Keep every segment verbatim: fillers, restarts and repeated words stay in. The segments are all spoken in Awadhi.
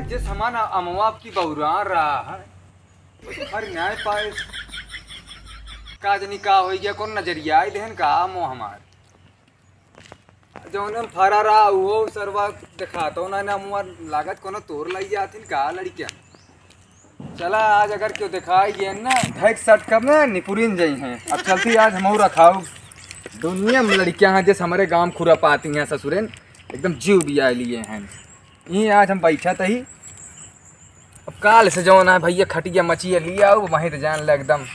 जे समान अमवा की बौरा रहा है, हर न्याय पाए। का जनी का होई गया, कौन नजरिया आई देहन का अमवा हमार। जौन हम फरा रहा, उहो सरवा देखातो ना, ना अमवा लागत कोनो तोर लाई जाथिन का लड़किया। चला, आज अगर क्यों दिखाई गए ना, धैक सट कर ना निपुरिन जाई हैं। अब चलती आज हमहू रखाऊ। दुनिया में लड़कियां हैं, जैसे हमारे गांव खुरापाती हैं ससुरेन, एकदम जीव बिया लिए हैं। यहीं आज हम बैठा तही। अब काल से जौन है भैया खटिया मचिया लिया आओ, वहीं तो जान ले एकदम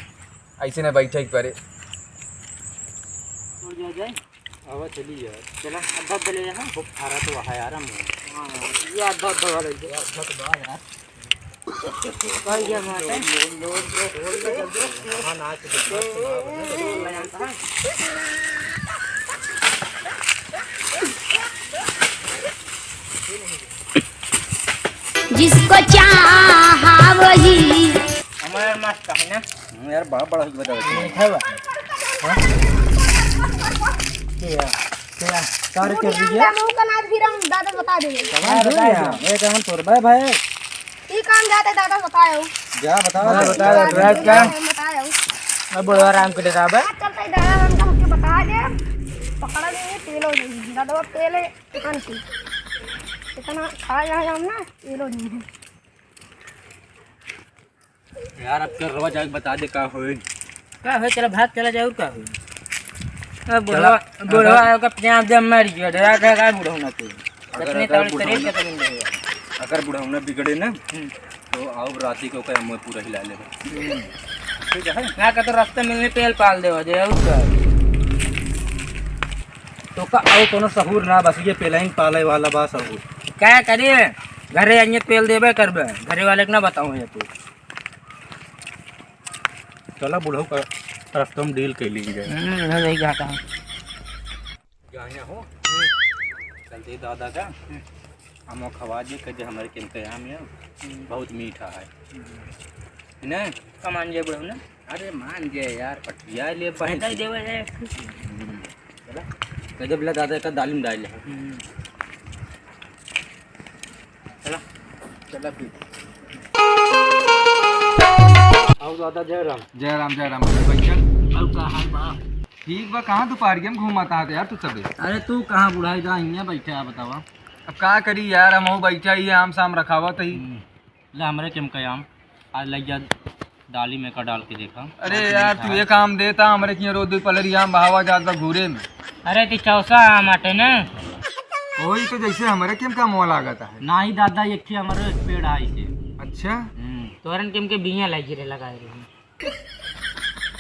ऐसे न बैठे के परे। और जा जाए। आवा चली यार। चला, आधा आधा ले जाना। वो फारा तो वहाँ यार हम। हाँ, ये आधा आधा वाला ले। आधा तो बा यार। कहाँ गया माता? हाँ, नाच के। जिसको चाहा वही। हमारा मस्त है ना? हम्म, यार, बड़ा, बड़ा ही बजा देते हैं। मीठा बा। हाँ? क्या? क्या? सारे कर दीजिए। मुंह का नाच फिर हम दादा बता देंगे। हाँ, बताइए। ये तो हम तोर भाई, भाई। ई काम जाते दादा बतायो। जा, बता हाँ, दे। बता दे, बता दे। बतायो। अब बुढ़वा राम के डरावे। चलते दादा, हम हमके बता दे। पकड़ा देंगे, पेलो नहीं। दादा, पेले। कितना खा जाए हम ना, ये लो नहीं। यार, अब चल रवा जाके बता दे का होई। का होई, चला भाग चला जाए, और का होई। अब बुढ़वा, चला, बुढ़वा अगर आयो का प्यार दे मर गया, डरा डरा का बुढ़ऊ ना तू। अगर, इतने अगर ताड़ बुढ़ऊ शरीर ना, के तो मिल जाएगा। अगर बुढ़ऊ ना बिगड़े ना, हम्म। तो आओ राती को कहे मैं पूरा हिला ले। हम्म। ठीक है। ना का तो रास्ते मिलने पेल पाल देवा दे, और का। तो का आओ कोनो सहूर ना, बस ये पेलाइन पाले वाला बा सहूर। का करिए? घरे आइए, पेल देबे करबे, घरे वाले के ना बताऊँ ये तू। चला बुढ़ऊ का तरफ तो हम डील कर ली जाए। हम्म, बुढ़ऊ यही कहता है। जाने हो? चलते दादा का, हम खवा दे, कह दे हमारे किन के आम है, बहुत मीठा है। है ना? कमान जे बुढ़ऊ ना। अरे मान जे यार, पटिया ले बहन। दे देवे है। हम्म। चला, कह दे बोला दादा का दालिम डाल ले। हम्म। चला, चला फिर। आओ दादा, जय राम। जय राम, जय राम। भैया। और का हाल बा? ठीक बा, कहाँ दोपहरिया में घूमत आते यार तू सबे? अरे तू कहाँ बुढ़ाई जा, हियाँ बैठे आ, बतावा। अब का करी यार, हम बैठा ही आम साम रखावत ही। हम्म। ले हमरे केम का आम, आज लग जा दाली में का डाल के देखा। अरे बहुत यार, मीठा तू है। एक आम देता, हमरे किया रोज दो पलरी आम बहावा जात बा घूरे में। अरे, ती चौसा आम आटे ना। वही तो जैसे हमरे केम का मुँह लागत है। नाही दादा, एक ही हमरो एक पेड़ है इसे। अच्छा? हम्म, तोरन केम के बिया लाई गिरे लगाए रहे।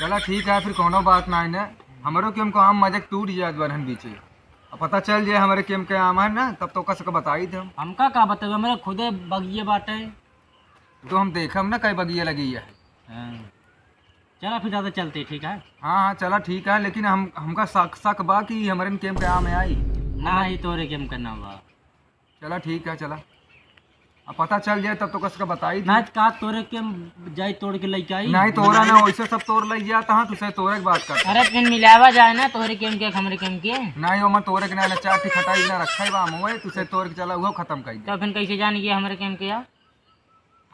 चला ठीक है, फिर कोनो बात ना है ना। हमरो केम को आम मजे टूट जात बरहन बीचे। अब पता चल जाए हमरे केम के आम है ना, तब तो कस के बताई दे हम। हमका का बतावे, हमरे खुदे बगिये बाटे। तो हम देखम ना कई बगिया लगी है। हाँ। चला फिर दादा चलते, ठीक है? हाँ, हाँ, चला ठीक है, लेकिन हम, हमका शक, शक बा कि हमरे केम के आम आई। ना ही तोरे केम के ना बा। चला ठीक है, चला। अब पता चल जाए तब तो कस के बताई दे। ना का तोरे केम जाई तोड़ के लेके आई? नहीं, तोरा ना, वैसे सब तोर लग जाता है, तुसे तोरे के बात कर। अरे फिर मिलावा जाए ना तोरे केम के हमरे केम के। नहीं, ओमन तोरे के ना, ना चार ठी खटाई ना रखा है बा, मोए तुसे तोर के चला, वो खत्म कर दे। तो फिर कैसे जान गया हमरे केम के यार?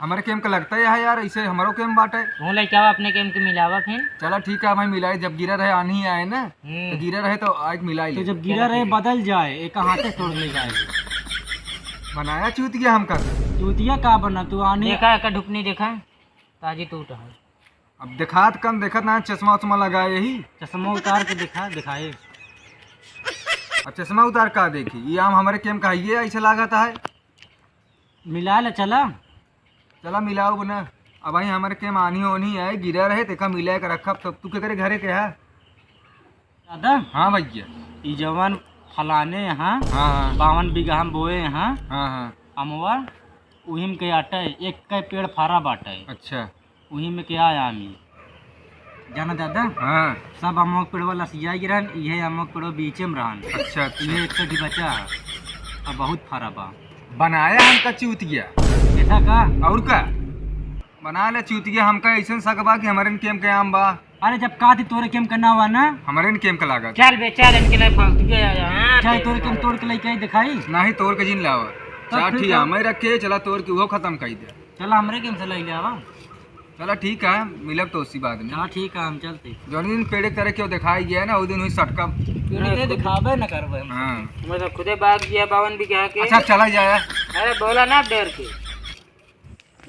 हमरे केम के लगता है यार, ऐसे हमरो केम बाटे। तू लेके आवा अपने केम के मिलावा फिर। चला ठीक है भाई, मिलाई, जब गिरा रहे आनी आए ना, हम्म। तो गिरा रहे तो आज मिलाई तो ले। जब गिरा चला रहे ठीक है। बदल जाए, एक हाथे तोड़ ले जाए। बनाया चूतिया हमका। चूतिया का बना तू आनी? देखा, एका ढुकनी देखा, ताजी टूट है। अब देखात कम देखत ना, चश्मा उश्मा लगाए यही। चश्मा उतार के देखा, दिखाए। अब चश्मा उतार का देखी, ये आम हमरे केम का है, ये ऐसे लागत है। मिला ले, चला। चला मिलाओ बना। अब भाई हमरे केम आनी होनी है, गिरा रहे, तेका मिला के रखब, तब तू के करे घरे के है? दादा? हाँ भैया। ई जवन फलाने यहाँ हाँ, हाँ। बावन बीघा हम बोए यहाँ हाँ, हाँ। अमवा, उहिम के आटे, एक के पेड़ फारा बाटे। अच्छा। उही में के आया आमी। जाना दादा? हाँ। सब अमवा के पेड़वा लसिया गिरन, इहे अमवा के पेड़वा बीचे में रहन। अच्छा, अच्छा। इहे एक कटी बचा है। अब बहुत फारा बा। बनाया हमका चूतिया। ऐसा का? और का? बना ले चूतिया, हमका ऐसन शक बा कि हमरे केम के आम बा। अरे जब का थी तोरे केम के ना हुआ ना? हमरे केम के लागत। चल बे, चल, इनके लिए फालतू के आया। हाँ, चाहे तोरे केम तोड़ के लेके आई दिखाई? नहीं, तोड़ के जिन लावा। चार ठीक ठी है। आमे रखे, चला तोड़ के वो खतम कर दे। चला, हमरे के हमसे लइ ले आवा। चला ठीक है, मिलब तो उसी बाद में। चला ठीक है, हम चलते। जौन दिन पेड़े के तरह क्यों दिखाई गया ना, वो दिन हुई सटका। पेड़े के दिखावे न करवे हम। हाँ। मैं तो खुदे बाग गया बावन बीघा के। अच्छा, चला जाया। अरे बोला ना अब डर के।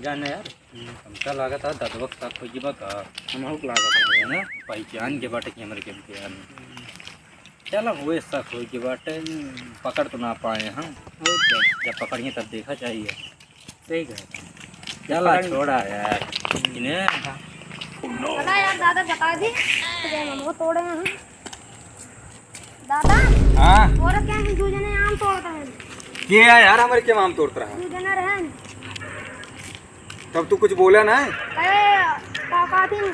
जाने यार, हमका लागत है ददवा के साथ होई बा का? हमहू के लागत है ना, पहचान के बाटे कि हमरे के हमके यार। चला, हुए शक होई के बाटे, पकड़ तो ना पाए हम। और क्या? जब पकड़िए तब देखा चाहिए। सही कहा। चला, पकड़ छोड़ा यार। इन्हें पता यार, दादा बता दी, तो हम वो तोड़े हैं। दादा, हाँ? और क्या है, दू जने आम तोड़ता है। के है यार, हमरे के आम तोड़त रहा? दू जने रहे। तब तू कुछ बोला ना? कहे, का, का थी,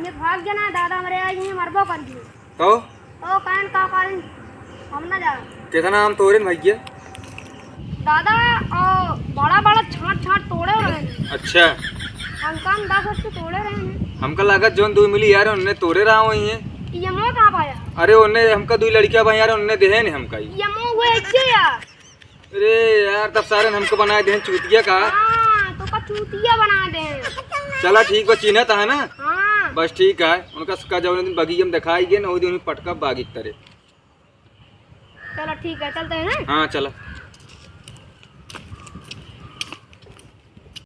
ये भाग गया ना, दादा हमरे आज ये मरबो कर दिए। तो? तो कहन का करें, हम ना जा। कितना आम तोड़े न भैया? दादा, ओ, बड़ा बड़ा छांट छांट तोड़े रहे हैं। अच्छा। हमका हम दस अस्सी तोड़े रहे हैं। हमका लागत जौन दो मिली यार, उनने तोड़े रहा वही है। ये मो कहाँ पाया? अरे उनने हमका दो लड़कियां भाई यार, उनने देहे नहीं हमका ही। ये मो हुए अच्छे यार। अरे यार, तब सारे हमको बनाए देहे चूतिया का। हाँ, तो का चूतिया बना दे। चला ठीक बा, चिन्हत है ना? हाँ। बस ठीक है, उनका का जौन दिन बगिया में दिखाई गए ना, वो दिन पटका बागी तरे। चलो ठीक है, चलते हैं। हाँ, चला।